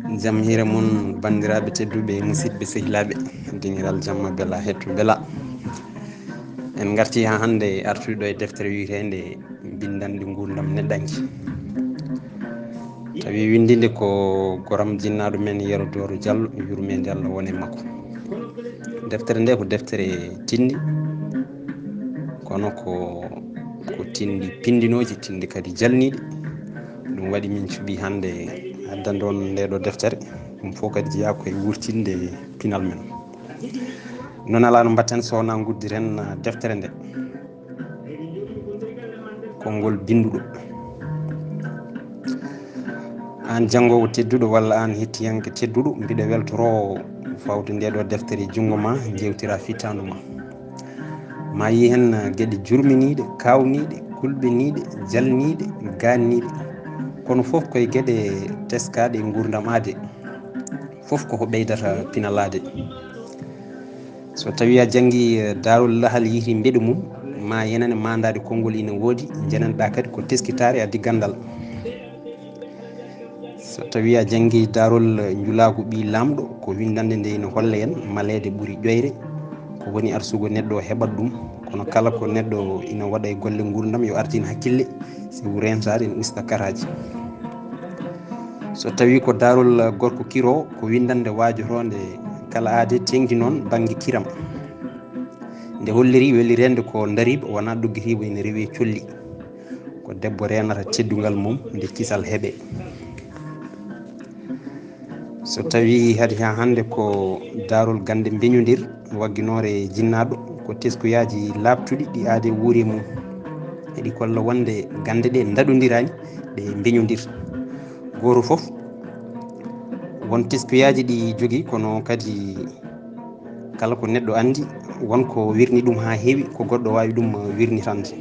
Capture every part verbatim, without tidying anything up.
Jam hiire mon, banndiraaɓe tedduɓe, musidɓe sehilaaɓe, dingiral jamma bela hettu bela. En ngarti haa hannde artude ɗo e deftere wiyeteende Binndanɗe Nguurndam Neɗɗanke. Tawi winndinde ko goram jinnaaɗo men Yero Dooro Jallo, yurmeende Allah wone makko. Deftere nde ko deftere tinndi, kono ko, ko tinndi pinndinooji, tinndi kadi jalniiɗi. Ɗum waɗi min cuɓi hannde addande on nde ɗo deftere. Ɗum fof kadi jeyaa ko e wuurtinde pinal men. Noon alaa no mbatten so wonaa nguddiren deftere nde. Konngol binnduɗo. Aan janngoowo tedduɗo walla aan hettiyanke tedduɗo, mbiɗa weltoroo fawde nde ɗo deftere e junngo ma, njeewtira fittaandu ma. Ma yii heen geɗe jurminiiɗe, kaawniiɗe, kulɓiniiɗe, jalniiɗe, gaanniiɗe. Kono fof ko e geɗe teskaaɗe e nguurndam aade. Fof ko ko ɓeydata pinal aade. So tawii a janngii, eh, daarol lahal yiiti mbeɗu mum, ma yenane maandaade konngol ina woodi, njananɗaa kadi ko teskitaare adii ganndal. So tawii a janngii daarol, eh, njulaagu ɓii laamɗo, ko winndannde nde ina holla en maleede ɓuri ƴoyre, ko woni arsugo neɗɗo o heɓat ɗum, kono kala ko neɗɗo ina waɗa e golle nguurndam yo artin hakkille, sibu reentaade ina usta karaaji. So tawii ko daarol gorko kiroowo, ko winndannde waajotoonde kala aade teeŋti noon bannge kiram. Nde holliri weli reende ko ndariiba, wonaa ɗoggitiiba ina rewi e colli. Ko debbo reenata teddungal mum nde kisal heɓe. So tawii hadi haa hannde ko daarol gannde mbeñondir, wagginoore jinnaaɗo, ko teskuyaaji laaɓtuɗi ɗi aade wuuri e mum. Eɗi kolla wonde gannde ɗe ndaɗondiraani, ɗe mbeñondir. Gooto fof won teskuyaaji ɗi jogii, kono kadi kala ko neɗɗo anndi, won ko wirni ɗum haa heewi, ko goɗɗo waawi ɗum wirnitande.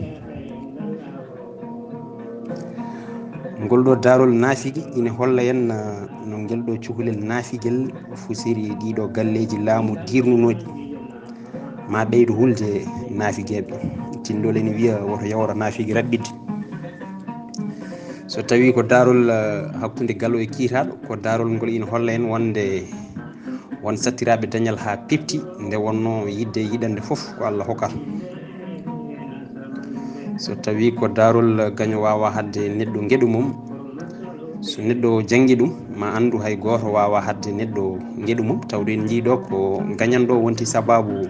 Ngol ɗo daarol naafigi ina holla en, ah, no ngel ɗo cukalel naafigel fusiri ɗiɗo galleeji laamu diirnunooɗi. Ma ɓeydu hulde naafigeeɓe. Tinndol ene wiya woto yawra naafigi raɓɓiɗde. So tawii ko daarol, ah, hakkunde galo e kiitaaɗo, ko daarol ngol ina holla en wonde won sattiraaɓe dañal haa pepti, nde wonnoo yiɗde yiɗande fof ko Allah hokkata. So tawii ko daarol gaño waawaa haɗde neɗɗo ngeɗu mum, so neɗɗo janngi ɗum, ma anndu hay gooto waawaa haɗde neɗɗo ngeɗu mum, tawde en njii ɗo ko gañanɗo wonti sabaabu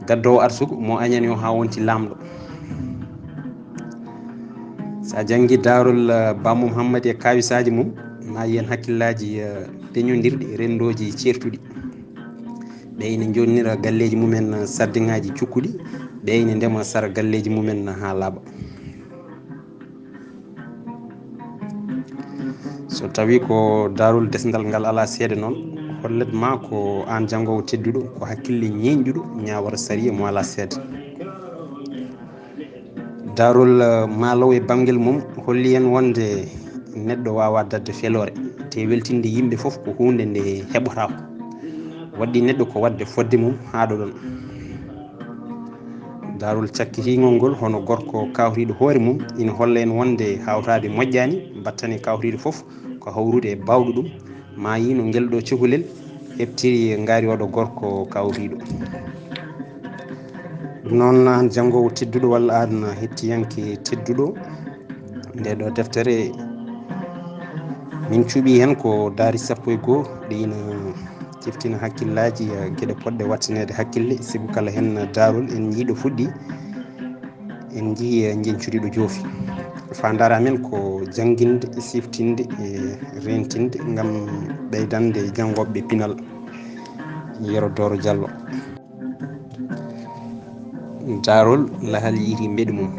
gaddoowo arsugo mo añani o haa wonti laamɗo. So a janngii daarol, eh, Ba Muhammad e kaawisaaji mum, ma yiyen hakkillaaji, eh, peñondirɗi, renndooji ceertuɗi. Ɓe ina njonnira galleeji mumen sardiŋaaji cukkuɗi, ɓe ina ndema sara galleeji mumen haa laaɓa. So tawii ko daarol desndal ngal alaa seede noon, hollet ma ko aan janngoowo tedduɗo, ko hakkille ñeeñɗuɗo, ñaawata sariya mo alaa seede. Daarol, eh, Maalow e bamngel mum holli en wonde neɗɗo waawaa daɗde feloore, te weltinde yimɓe fof ko huunde nde heɓotaako. Waɗɗii neɗɗo ko waɗde fodde mum haa ɗo ɗon. Daarol cakkitiingol ngol, hono gorko kawriiɗo hoore mum, ina holla en wonde hawtaade moƴƴaani, battane kawriiɗo fof ko hawrude e baawɗo ɗum. Ma yii no ngel ɗo cukalel heɓtiri ngaari oɗo gorko kawriiɗo. Ɗum noon, aan janngoowo tedduɗo walla aan hettiyanke tedduɗo, nde ɗo deftere min cuɓi heen ko daari sappo e goo, ɗe ina ciftina hakkillaaji, eh, geɗe poɗɗe waɗtaneede hakkille, sibu kala heen daarol en njii ɗo fuɗɗi, en njii, eh, njeñcudi ɗo joofi. Faandaare amen ko jannginde, siftinde e reentinde ngam ɓeydande janngooɓe pinal. Yero Dooro Jallo. Daarol lahal yiiti mbeɗu mum.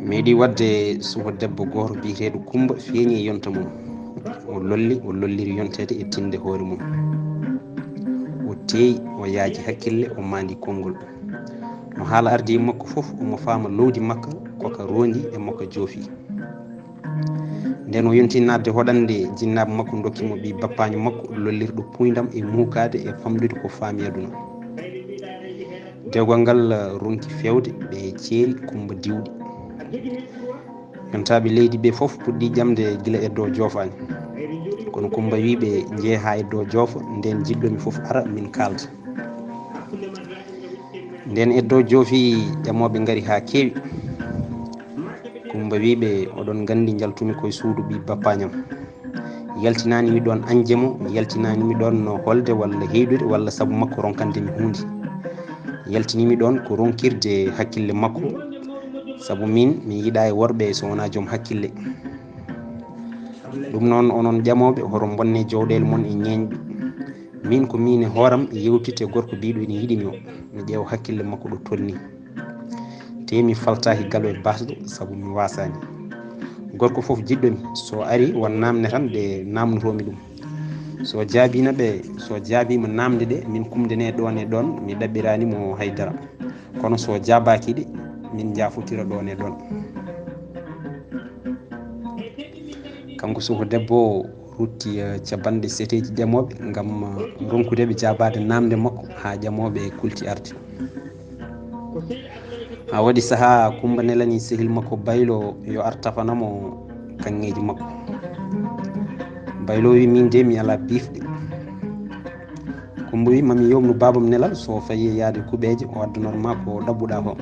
Meeɗi waɗde suka debbo gooto biyeteeɗo Kummba feeñi e yonta mum. O lolli, o lolliri yonteede e tinde hoore mum. O teeyi, o yaaji hakkille, o maandi konngol. No haala ardi e makko fof, omo faama loowdi makka, ko ka roondi e makko joofi. Nden o yonti naatde hoɗande jinnaaɓe makko, ndokki mo ɓii bappaanjo makko lollirɗo puuyndam e muukaade e famɗude ko faami aduna. Dewgal ngal ronki feewde, ɓe ceeri Kummba diwɗi. Yantaaɓe leydi ɓe fof puɗɗi ƴamde gila eddo joofaani. Kono Kummba wi ɓe, "Njee haa eddo joofa, nden jiɗɗo mi fof ara, min kaalda." Nden eddo joofi, ƴamooɓe ngari haa keewi. Kummba wi ɓe, "Oɗon nganndi njaltumi koye suudu ɓii bappañam. Yaltinaani mi ɗoon añde mo, yaltinaani mi ɗoon no holde walla heydude walla sabu makko ronkande mi huunde. Yaltini mi ɗoon ko ronkirde hakkille makko, sabu min mi yiɗaa e worɓe so wonaa joom hakkille. Ɗum noon, onon ƴamooɓe, hoto mbonne jowɗeele mon e ñeeñɓe. Min ko min e hooram yewtite gorko biiɗo ene yiɗi mi o, mi ƴeewa hakkille makko ɗo tolni. Te mi faltaaki galo e baasɗo, sabu mi waasaani. Gorko fof jiɗɗo mi, so ari won naamne tan ɗe naamnotoo mi ɗum. So jaabiino ɓe, so jaabiima naamnde ɗe, min kumdene ɗoon e ɗoon, mi ɗaɓɓiraani mo hay dara. Kono so jaabaaki ɗe, min njaafotira ɗoon e ɗoon." Kanko suka debbo o rutti, eh, capanɗe seteeji ƴamooɓe ngam, eh, ronkude ɓe jaabaade naamnde makko haa ƴamooɓe kulti arde. Haa waɗi sahaa, Kummba nelani sehil makko Baylo yo ar tafana mo kaŋŋeeji makko. Baylo wi, "Min de mi alaa biifɗe." Kummba wi, "Mami yomnu baabam nelal, so fayi e yaade kuɓeeje, o addanor ma ko ɗaɓɓuɗaa ko."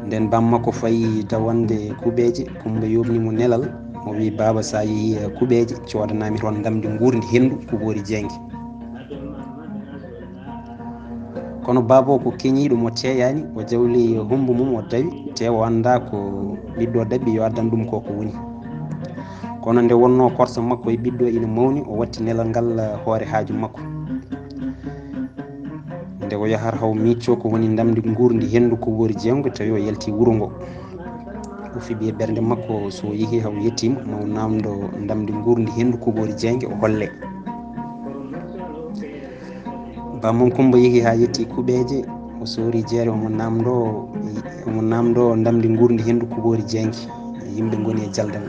Nden bam makko fayi dawande kuɓeeje, Kummba yomni mo nelal, mo wi, "Baaba, sa yehi e kuɓeeje, coodanaami toon ndamndi nguurndi henndu kuboori jeenge." Kono baaba o ko keñiiɗo mo teeyaani, o jawli hombo mum o dawi, te o anndaa ko ɓiɗɗo daɓɓi yo addan ɗum ko ko woni. Kono nde wonnoo korsa makko e ɓiɗɗo ina mawni, o watti nelal ngal hoore haaju makko. Nde o yahar haw miccoo ko woni ndamndi nguurndi henndu kuboori jeenge, tawi o yalti wuro ngo. O fiɓi e ɓernde makko, so yehi haw yettiima, ma o naamndo ndamndi nguurndi henndu kuboori jeenge, o holle. Bamum Kummba yehi haa yetti kuɓeeje, o soori jeere, omo naamndo, omo naamndo ndamndi nguurndi henndu kuboori jeenge. Yimɓe ngoni e jaldal.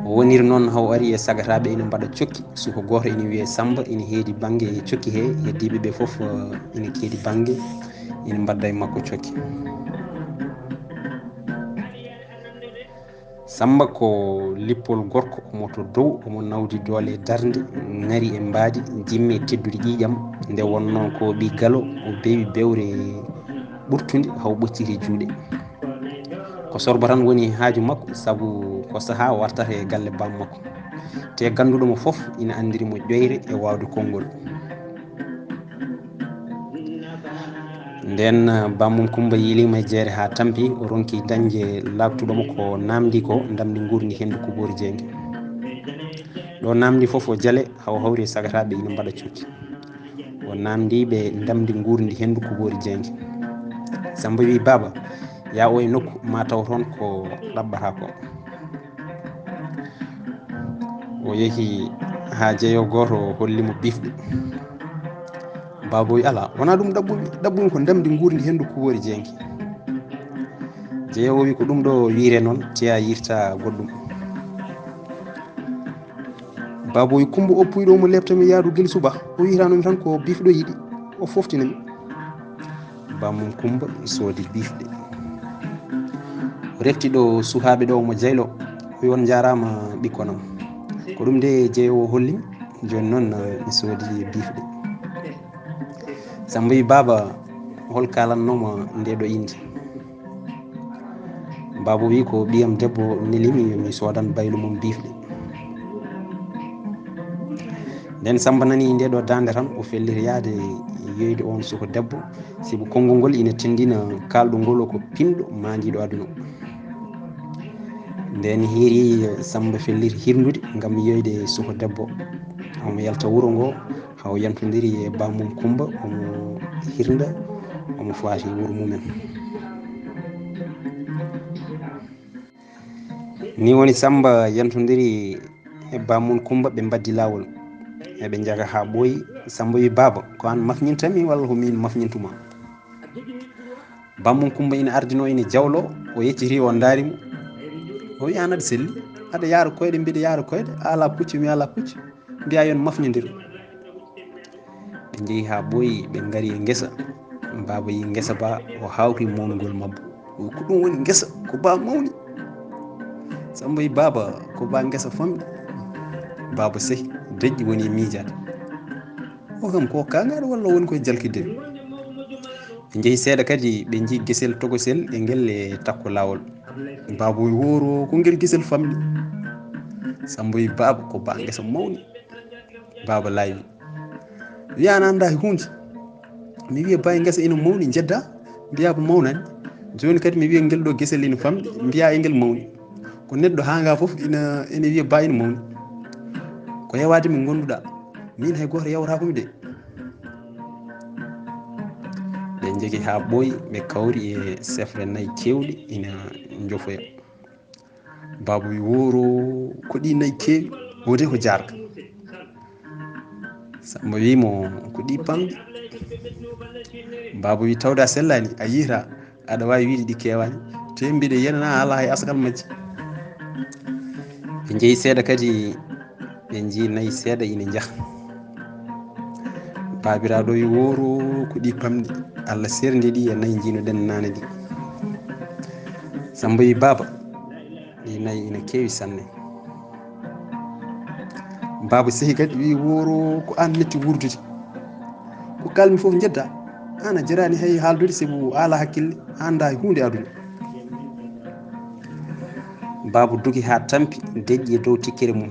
O woniri noon haw ari e sagataaɓe ina mbaɗa cokki. Suka gooto ina wiyee Sammba, ina heedi bannge e cokki he, heddiiɓe ɓe fof, eh, ina keedi bannge, ina mbadda e makko cokki. Sammba ko lippol gorko, omo to dow, omo nawdi doole e darnde, ŋari e mbaadi, jimme e teddude ƴiiƴam. Nde wonnoo ko ɓii galo, o bewi bewre ɓurtude, haw ɓocciti juuɗe. Ko sorba tan woni haaju makko, sabu ko sahaa o wartata e galle bam makko. Te gannduɗo mo fof ina anndiri mo ƴoyre e waawde konngol. Nden, eh, Bamum Kummba yiiliima e jeere haa tampi, o ronki dañde laaktuɗo mo ko naamndi ko ndamndi nguurndi henndu kuboori jeenge. Ɗo naamndi fof o jale, haw hawri e sagataaɓe ina mbaɗa cokki. O naamndi ɓe ndamndi nguurndi henndu kuboori jeenge. Sammba wi, "Baaba, yaa o e nokku, ma taw toon ko ɗaɓɓata ko." O yehi haa jeyo gooto, o holli mo biifɗe. Baaba wi, "Alaa, wonaa ɗum ɗaɓɓumi, ɗaɓɓumi ko ndamndi nguurndi henndu kuboori jeenge." Jeyo o wi, "Ko ɗum ɗo wiyre noon, te a yirta goɗɗum." Baaba wi, "Kummba oppuyɗo mo leɓtami yaadu gila suba, o wiyatano mi tan ko biifɗo yiɗi, o foftina mi." Bamum Kummba soodi biifɗe. O refti ɗo suhaaɓe ɗo omo jaylo. O wi, "On njaaraama ɓikkon am. Ko ɗum de jeyo o holli mi, jooni noon, eh, mi soodi biifɗe." Sammba wi, "Baaba, hol kaalannoo ma nde ɗo innde?" Baaba wi, "Ko ɓiyam debbo neli mi, yo mi soodan Baylo mum biifɗe." Nden Sammba nani nde ɗo daande tan, o felliti yahde yoyde on suka debbo, sibu konngol ngol ina tindina kaalɗo ngol ko pinɗo maandiiɗo aduna. Nden hiiri Sammba felliti hirndude ngam yoyde suka debbo. Omo yalta wuro ngo, haw yantondiri e Bamum Kummba, omo hirnda, omo faati wuro mumen. Ni woni Sammba yantondiri e Bamum Kummba, ɓe mbaddi laawol. Eɓe njaga haa ɓooyi, Sammba wi, "Baaba, ko aan mafñintami walla ko miin mafñintuma?" Bamum Kummba ina ardinoo, ina jawloo, o yecciti, o ndaari mo. O wi, "Aan aɗa selli, aɗa yaara koyɗe, mbiɗa yaara koyɗe, a alaa puccu, mi alaa puccu, mbiyaa yo en mafñondir." Ɓe njehi haa ɓooyi, ɓe ngari e ngesa. Baaba yi ngesa ba, o hawki mawnugol mabbo. O ko ɗum woni ngesa, ko ba mawni. Samba yi baaba, ko ba ngesa famɗi. Baaba sehi, deƴƴi woni e miijaade. O kam ko kaŋaaɗo walla woni koye jalkidde? Ɓe njehi seeɗa kadi, ɓe njii gesel tokosel e ngel e takko laawol. Baaba yi wooro, ko ngel gesel famɗi. Samba yi baaba, ko ba ngesa mawni. Baaba laawi. Wiya an anndaa e huunde. Mi wiya ba ngesa ina mawni, njedda, mbiya ko mawnani. Jooni kadi mi wiya ngel ɗo gesel ina famɗi, mbiya e ngel mawni. Ko neɗɗo hanga fof ina, ina wiya ba ina mawni. Ko yewaade mi ngonduɗa. Min hay gooto yewataako mi de. Ɓe njegi haa ɓooyi, ɓe kawri e sefre nayi keewɗi ina njofoya. Baaba wi wooro, ko ɗi nayi keewi, wonde ko jaarka. Samba wi mo, ko ɗi pamɗi. Baaba wi tawde a sellaani, a yiyata, aɗa waawi wiide ɗi keewaani. Te mbiɗa yenana ala hay askal majji. Ɓe njehi seeɗa kadi, ɓe njii nayi seeɗa ina njaha. Baabiraaɗo wi wooro, ko ɗi pamɗi. Allah serndi ɗi e nayi njiinoɗen naane ɗi. Samba wi baaba, ɗi nayi ina keewi sanne. Baaba sehi kadi wi wooro, ko an metti wuurdude. Ko kalmi fof njedda. An a jaraani hay haaldude sabu ala hakkille, a anndaa e huunde aduna. Baaba duki haa tampi, deƴƴi e dow tikkere mum.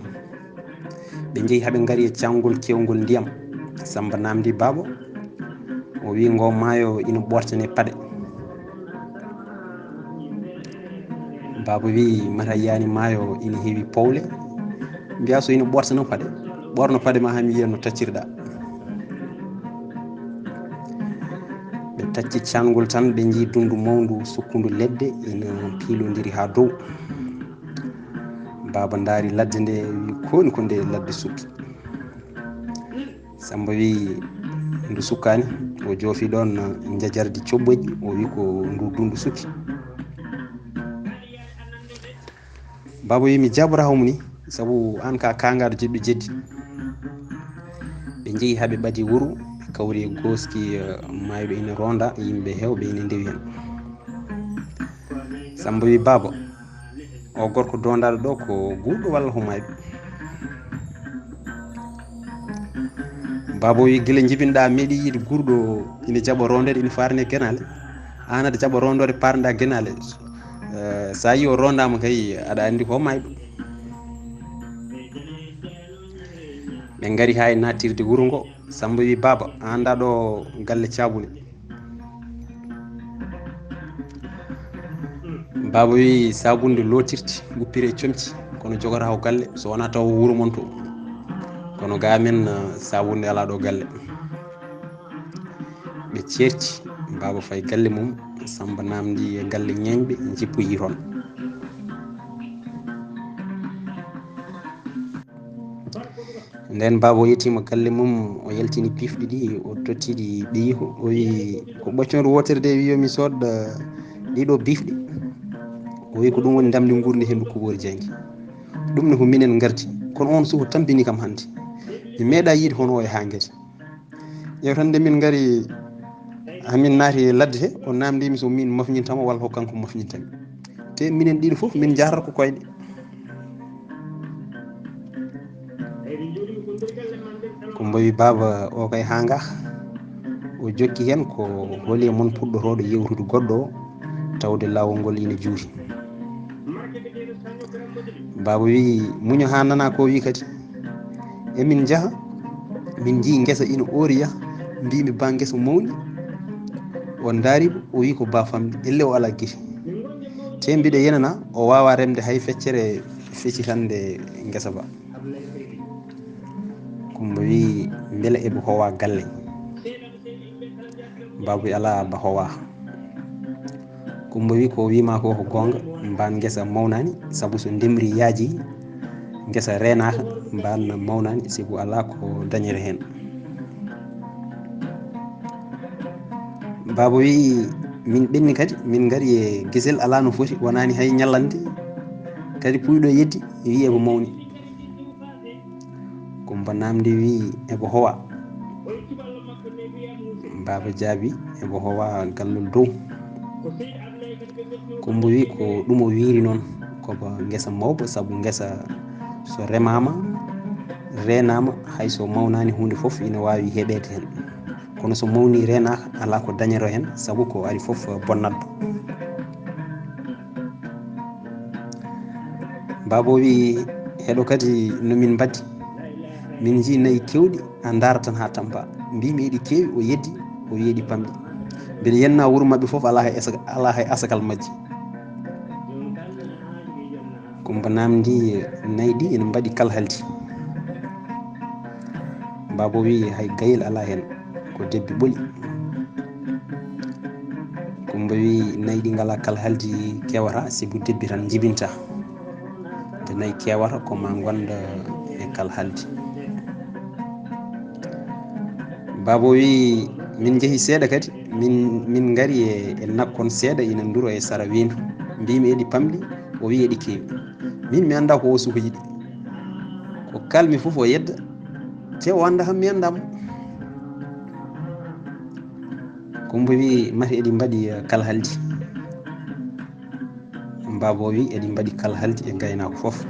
Ɓe njehi haa ɓe ngari e caangol keewngol ndiyam. Samba naamndi baaba. O wi ngo maayo ina ɓoortane paɗe. Baaba wi mata yiyani maayo ina heewi powle. Mbiya so ina ɓoortano paɗe. Ɓoorno paɗe ma haa mi yiya no taccirɗa. Ɓe tacci caangol tan ɓe njii dundu mawndu sukkundu leɗɗe ina piilondiri haa dow. Baaba ndaari ladde nde wi koni ko nde ladde sukki. Samba wi ndu sukkaani, o joofi ɗoon njajardi coɓɓoƴƴi, o wi ko ndu dundu sukki. Baaba wi mi jaɓora homo ni, sabu an ka kaŋaaɗo jiɗɗo jeddi. Ɓe njehi haa ɓe ɓadi wuro, ɓe kawri e gooski, eh, maayɗo ina ronda, yimɓe heewɓe ina ndewi heen. Samba wi baaba, o gorko doondaaɗo ɗo ko guurɗo walla ko maayɗo? Baaba wi gila njibinɗa meeɗi yiide guurɗo ina jaɓa rondeede ina faarne genaale. Aan aɗa jaɓa rondoode paarnɗa genaale. Eh, so a yii o rondaama kay aɗa anndi ko maayɗo. Ɓe ngari haa e nattirde wuro ngo. Samba wi baaba, a anndaa ɗo galle caabune? Baaba wi saabunde lootirti, guppiri e comci, kono jogata ko galle, so wonaa taw wuro mon to. Kono ga amen, eh, saabunde alaa ɗo galle. Ɓe ceerti, baaba fayi galle mum, Samba naamndi e galle ñeeñɓe, njippoyi toon. Nden baaba o yettiima galle mum, o yaltini piifɗi ɗi, o totti ɗi ɓeyi, o wi ko ɓoccooru wootere de wi yo mi sood, eh, ɗiɗo biifɗi. O wi ko ɗum woni ndamndi nguurndi henndu kuɓoori jaŋngi. Ɗum ne ko minen ngardi, kono on suka tampini kam hannde. Mi meeɗa yiide hono o e haa ngati. Ƴeew tan nde min ngari, haa min naati e ladde he, o naamndii mi so min mafñintama walla ko kanko mafñintami. Te minen ɗiɗo fof min njahrata ko koyɗe. Kumba wi baaba o kay haa nga. O jokki heen ko holi e mon puɗɗotooɗo yewtude goɗɗo o, tawde laawol ngol ina juuti. Baaba wi muño haa nana ko wi kadi. Emin njaha, min njii ngesa ina ooriya, mbiimi ba ngesa mawni. O ndaari mo, o wi ko ba famɗi, elle o alaa gese. Te mbiɗa yenana, o waawaa remde hay feccere feccitande ngesa ba. Kumba wi mbele eɓe howa galle. Baaba wi alaa ba howa. Kumba wi ko wima ko ko goonga, mbaan ngesa mawnaani, sabu so ndemri yaaji, ngesa reenaaka, mbaan mawnaani, sibu alaa ko dañere heen. Baaba wi min ɓenni kadi, min ngari e gesel alaa no foti, wonaani hay ñallande, kadi puyɗo yeddi, wiye ko mawni. Kumba naamndi wi eɓe howa. Baaba jaabi, ebo howa gallol dow. Kumba wi ko ɗum o wiiri noon, ko ba ngesa mawba, sabu ngesa so remaama, reenaama, hay so mawnaani huunde fof ina waawi heɓeede heen. Kono so mawni reenaaka, alaa ko dañetoo heen, sabu ko ari fof bonnat. Baaba o wi, heɗo kadi no min mbaɗi. Min njii nayi keewɗi, a ndaara tan haa tampa. Mbimi eɗi keewi, o yeddi, o wi eɗi pamɗi. Mbeɗa yenna wuro maɓɓe fof, alaa hay esa-, alaa hay asakal majji. Kumba namdi nayi ɗi ina mbaɗi kalhaldi. Baaba o wi hay gayel alaa heen, ko debbi ɓoli. Kumba wi nayi ɗi ngala kalhaldi kewata, sibu debbi tan njibinta. Nde nayi kewata ko ma gonda e kalhaldi. Baaba o wi min njehi seeɗa kadi, min, min ngari e, e nakkon seeɗa ina nduro e sara weendu. Mbimi eɗi pamɗi, o wi eɗi keewi. Min mi annda ko o suka yiɗi. Ko kalmi fof o yedda, te o annda kam mi annda mo. Kumba wi mate eɗi mbaɗi, eh, kalhaldi. Baaba o wi eɗi mbaɗi kalhaldi e gaynaako fof.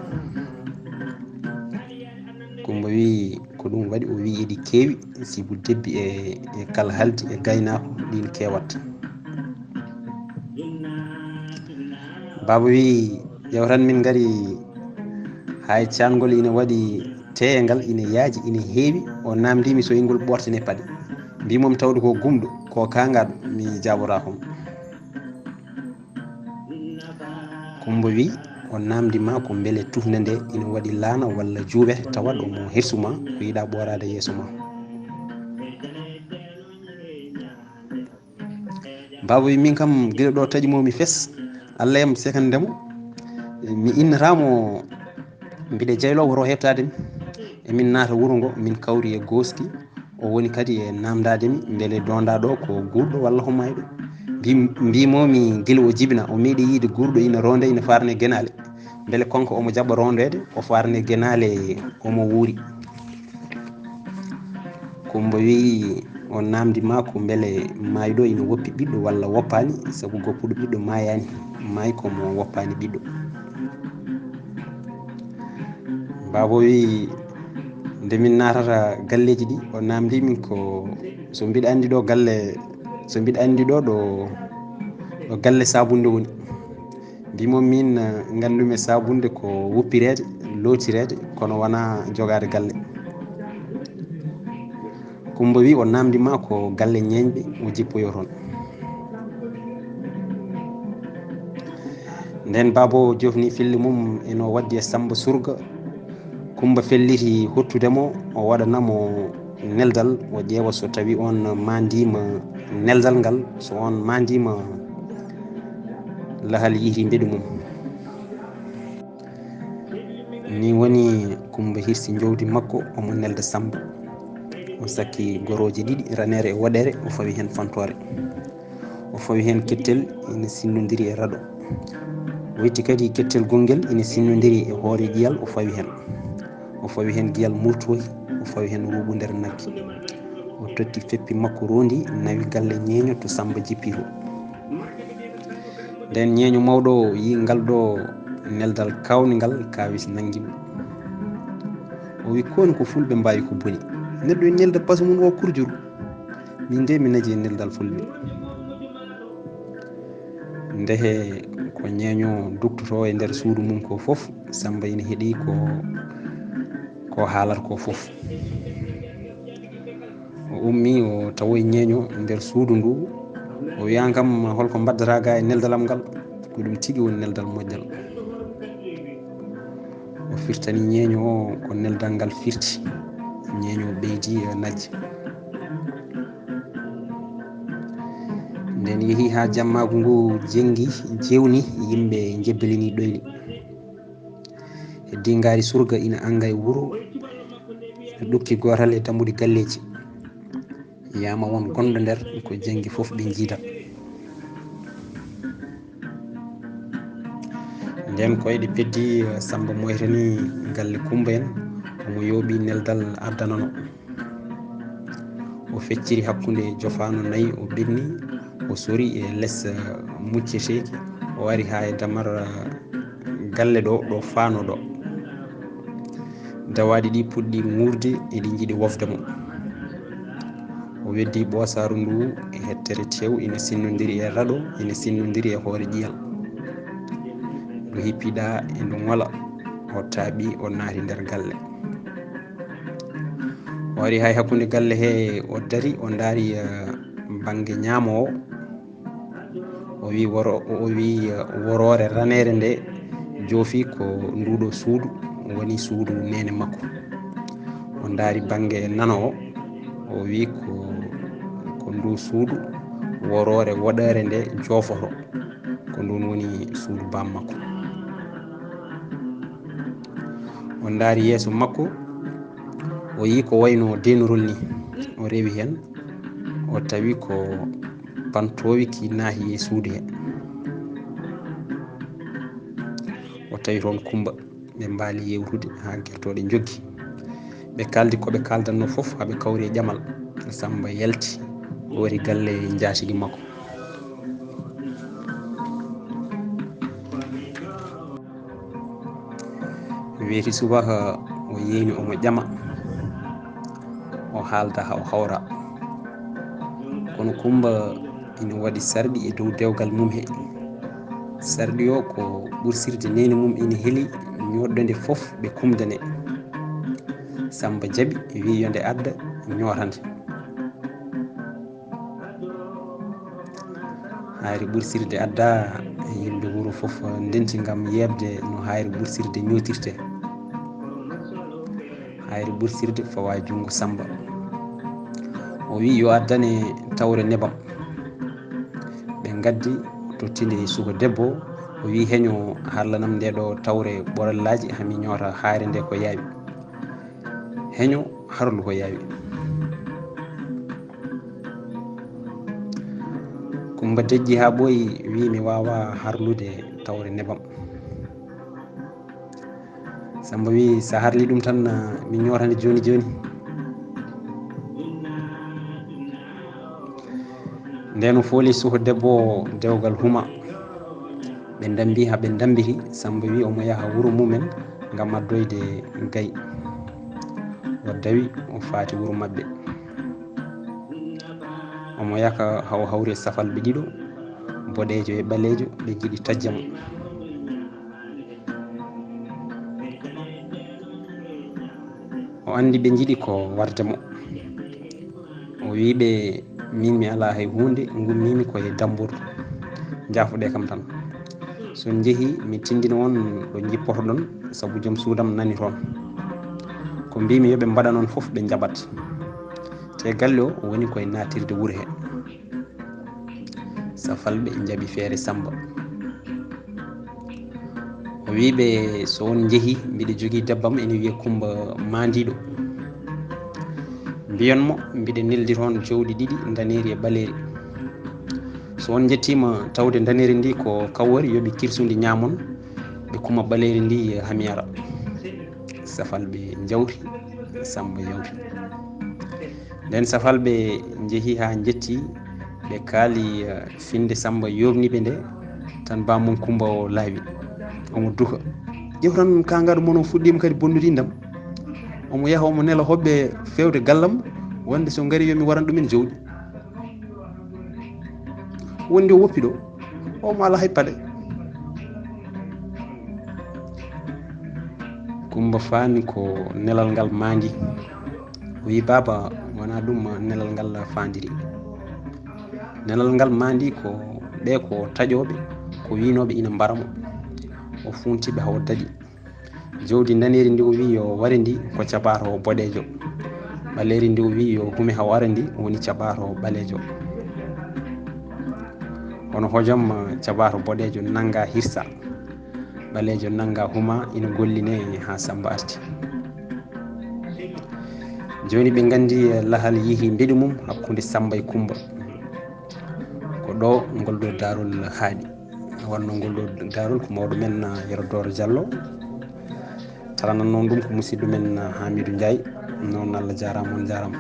Kumba wi ko ɗum waɗi o wi eɗi keewi, sibu debbi e, e kalhaldi e gaynaako ɗin kewat. Baaba wi ƴeew tan min ngari hay caangol ina waɗi teeyangal ina yaaji ina heewi, o namdimi so ingol ɓortine paɗe. Mbimomi tawde ko gumɗo, ko kangaɗo, mi jaɓotaako mo. Kumba wi o namdi ma ko mbele tufnde nde ina waɗi laana walla juuɓete tawa ɗo mo hirsu ma ko yiɗa ɓooraade yeeso ma. Baaba wi min kam gila ɗo taƴi mo mi fes, Allah yam sekande mo, mi innata mo mbiɗa jaylo woto heɓtade mi. Emin naata wuro ngo min kawri e gooski. O woni kadi e namdaade mi, mbele donda ɗo ko guurɗo walla ko mayɗo? Mbi-, mbimomi gila o jibina, o meeɗi yiide guurɗo ina ronde, ina farne genaale. Mbele konko omo jaɓa rondeede, o farne genaale, omo wuuri. Kumba wi o namdi ma ko mbele mayɗo ina woppi ɓiɗɗo walla woppaani, sabu goppuɗo ɓiɗɗo mayani, may ko mo woppaani ɓiɗɗo. Baaba wi nde min naatata galleeji ɗi, o namdi min ko so mbiɗa anndi ɗo galle, so mbiɗa anndi ɗo, ɗo, ɗo galle sabunde woni. Mbimo min, eh, ngandumi sabunde ko wuppireede, lootireede, kono wona jogaade galle. Kumba wi o namdi ma ko galle ñeeñɓe o jippoyo toon. Nden baaba o jofni fille mum eno waddi e Samba surga. Kumba felliti hottude mo, o waɗana mo neldal, o ƴeewa so tawi on mandima neldal ngal, so on mandima lahal yihri mbeɗu mum. Ni woni Kumba hirsi jowdi makko, omo nelda Samba. O sakki gorooje ɗiɗi, ranere e woɗere, o fawi heen fantoore. O fawi heen kettel ina sinnondiri e raɗo. O itti kadi kettel gongel ina sinnondiri e hoore ƴiyal, o fawi heen. O fawi heen giyal murtoohi, o fawi heen ruuɓu nder nagge. O totti feppi makko rondi, nawi galle ñeeño to Samba jippi to. Nden ñeeño mawɗo o yi ngal ɗo neldal kawningal, kawis nangi mo. O wi, "Kooni ko fulɓe mbawi ko boni. Neɗɗo e nelda pasu mum o kurjuru. Min de mi naji e neldal fulɓe." Ndehe ko ñeeño duktoto e nder suudu mum ko fof, Samba ina heɗi ko, ko haalata ko fof. O ummi, o tawoyi ñeeño nder suudu ndu. O wiyan kam, "Holko mbaddata ga e neldalam ngal?" Ko ɗum tigi woni neldal moƴƴal. O firtani ñeeño o ko neldal ngal firti. Ñeeño ɓeydi, eh, najji. Nden yehi ha jammaagu ngu jengi, jewni, yimɓe jebbilini ɗoyli. Heddi ngaari surga ina anga e wuro, ina ɗukki gootal e dammuɗi galleeji. Yama won gonɗo nder ko jengi fof ɓe jiida. Nden koyɗe peddi, Samba moytani galle Kumba en, omo yooɓi neldal addanano. O fecciri hakkunde jofaano nayi, o ɓenni, o sori e les, eh, mucceteeki, o ari haa e damar, eh, galle ɗo, ɗo faano ɗo. Dawaaɗi ɗi puɗɗi ŋuurde, eɗi njiɗi wofde mo. O weddi ɓoosaaru ndu e hettere tew, ina sinnondiri e raɗo, ina sinnondiri e hoore ƴiyal. Ndu hippiɗaa e ndu ŋola, o taaɓi, o naati nder galle. O ari hay hakkunde galle he, o dari, o ndaari, eh, bannge ñaamo o. O wi woro-, o wi, eh, woroore raneere nde joofi ko nduɗo suudu woni suudu neene makko. O ndaari bannge nano o, o wi ko, ko ndu suudu woroore woɗeere nde joofoto, ko ndun woni suudu baam makko. O ndaari yeeso makko, o yi ko wayno deenorol ni. O rewi hen, o tawi ko pantoowi ki naati e suudu he. O tawi toon Kumba, ɓe mbaali yewtude haa gertooɗe njoggi. Ɓe kaaldi ko ɓe kaaldanno fof, haa ɓe kawri e ƴamal. Samba yalti, o wari galle njaatigi makko. Weeti subaka, o yeeyni, omo ƴama, o haalda haa o hawra. Kono Kumba ina waɗi sarɗi e dow dewgal mum he. Sarɗi o ko ɓursirde neene mum ina heli, ñoɗɗo nde fof ɓe kumda nde. Samba jaɓi, wi yo nde adda, ñootande. Hayri ɓursirde adda, yimɓe wuro fof ndenti ngam yeeɓde no hayri ɓursirde ñootirte. Hayri ɓursirde fawa junngo Samba. O wi yo addane tawre nebam. Ɓe ngaddi, tottinde e suka debbo. O wi heño harlanam nde ɗo tawre ɓorallaaji, hami ñoota hayre nde ko yaawi. Heño harlu ko yaawi. Kumba dejji haa ɓooyi, wi mi waawa harlude tawre nebam. Samba wi sa harli ɗum tan, mi ñootande jooni jooni. Nden o fooli suka debbo o dewgal huma. Ɓe ndambi haa ɓe ndambiti, Samba wi omo yaha wuro mumen ngam addoyde gayi. O dawi, o faati wuro maɓɓe. Omo yaka haa o hawri e safalɓe ɗiɗo, boɗeejo e ɓaleejo, ɓe njiɗi tajja mo. O anndi ɓe njiɗi ko warde mo. O wi ɓe, min mi alaa hay huunde, ngummiimi ko e dammburu. Njaafuɗe kam tan. So on njehi, mi tinndina on ɗo njippotoɗon, sabu joom suudam nani toon. Ko mbiimi yo ɓe mbaɗan on fof, ɓe njaɓat. Te galle o woni koye naatirde wuro he. Safalɓe njaɓi feere Samba. O wi ɓe, so on njehi, mbiɗa jogii debbam ene wiyee Kumba Maandiiɗo. Mbiyon mo mbiɗa neldi toon jawdi ɗiɗi, ndaneeri e ɓaleeri. So on njettiima tawde ndaneeri ndi ko kawoori, yo ɓe kirsu ndi ñaamon, ɓe kuma ɓaleeri ndi hami ara. Safalɓe njawti, Samba yawti. Nden safalɓe njehi haa njetti, ɓe kaali, eh, finnde Samba yooɓni ɓe nde, tan bammum Kumba o laawi. Omo duka. Ƴeew tan kaangaɗo mon o fuɗɗiima kadi bonnude inndam. Omo yaha omo nela hoɓɓe feewde gallam, wonde so ngari yo mi waran ɗumen jawdi. Wondi o woppi ɗo, omo alaa hay paɗe. Kumba faami ko nelal ngal maandi. O wi, "Baaba, wonaa ɗum nelal ngal faandiri. Nelal ngal maandi ko ɓe ko taƴooɓe, ko wiynooɓe ina mbara mo." O funti ɓe haa o daɗi. Jawdi ndaneeri ndi o wi yo ware ndi ko cabato boɗeejo. Ɓaleeri ndi o wi yo hume haa ware ndi woni cabato ɓaleejo. Kono hojom cabato boɗeejo nannga hirsa. Ɓaleejo nannga huma ina golline haa Samba arti. Jooni ɓe nganndi lahal yehi mbeɗu mum hakkunde Samba e Kumba. Ko ɗo ngol ɗo daarol haaɗi. Wonno ngol ɗo daarol ko mawɗo men, ah, Yero Dooro Jallo. Tarananno ɗum ko musidɗo men, ah, Hamidou Ndiaye. Noon Allah jaaraama, on jaaraama.